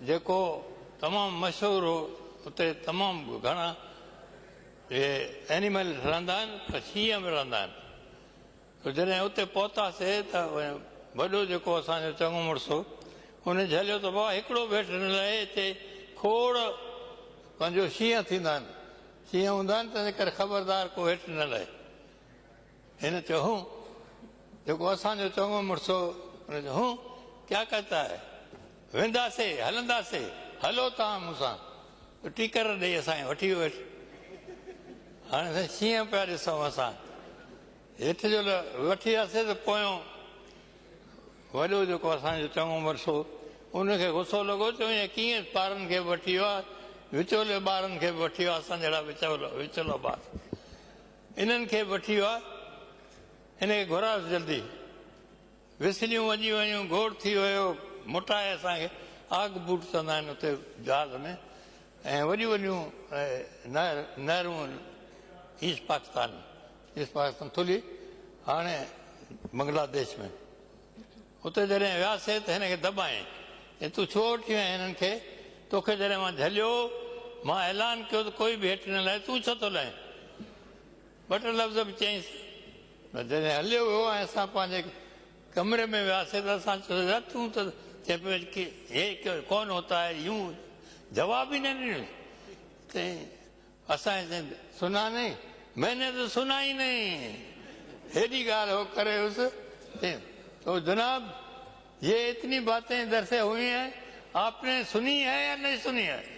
جيڪو تمام مشهور هو. اتي تمام گهڻا اهي اينيمل رهندا آهن پر شينهن به رهندا آهن. سو جڏهن اتي پهتاسي ته وڏو جيڪو اسان جو چڱو مڙس هو ان جهليو ته بابا هڪڙو به هيٺ نه لهي هتي کوڙ پنهنجو شينهن ٿيندا آهن شينهن هوندا آهن تنهنجي ڪري خبردار ڪو هيٺ نه لهي. هن چيو هون جيڪو اسان جو چڱو مڙس هو ان چيو هون ڪيا ڪهتا هي وينداسي هلنداسي هلو توهان مون سان ٽيڪر ڏئي اسان کي وٺي ويو هيٺ. هاڻي سائين شينهن پيا ڏسون اسان هيٺ جو وٺي وياسي ته پويون وڏو جيڪو اسان جو چڱو مڙس هو ان کي غصو لڳو چيو ائين ڪيئن ٻارن کي به وٺي ويو آهي وچولي ٻارن کي به وٺي ويو آهي اسان جهڙا وچولا ٻار انهن کي به وٺي ويو آهي ان کي گهرايوس جلدي. وسليون وڄي ويون، گوڙ ٿي ويو، موٽائي اسان کي آگ بوٽ چوندا آهن اتي جهاز ۾ ۽ وڏيون وڏيون نهرون ايسٽ پاڪستان ايسٽ پاڪستان ٿلهي هاڻي بنگلاديش ۾ اتي جڏهن وياسي ته هن کي دٻائين چي تون ڇو وٺي وئين هنن کي توکي جڏهن مان جهليو مان اعلان ڪيو ته ڪوئي به هيٺ نه لهي تون ڇو ٿو لهين ٻه ٽي لفظ به چيائينس. جڏهن هليو ويو ۽ اسان پنهنجي ڪمري ۾ وياسين ته اسان چيو يار تون ته چئي پيو ڪي هي ڪون هوتا هي يون جواب ئي نه ڏنو. چيائين اسان چيائين سنا نهين مين ني تو سنا ئي نهين هيڏي ڳالهه هو ڪري هيس. چيائين تو جناب يي اتني باتين ادھر سي هئي هين آپ ني سني هي يا نهين سني هي.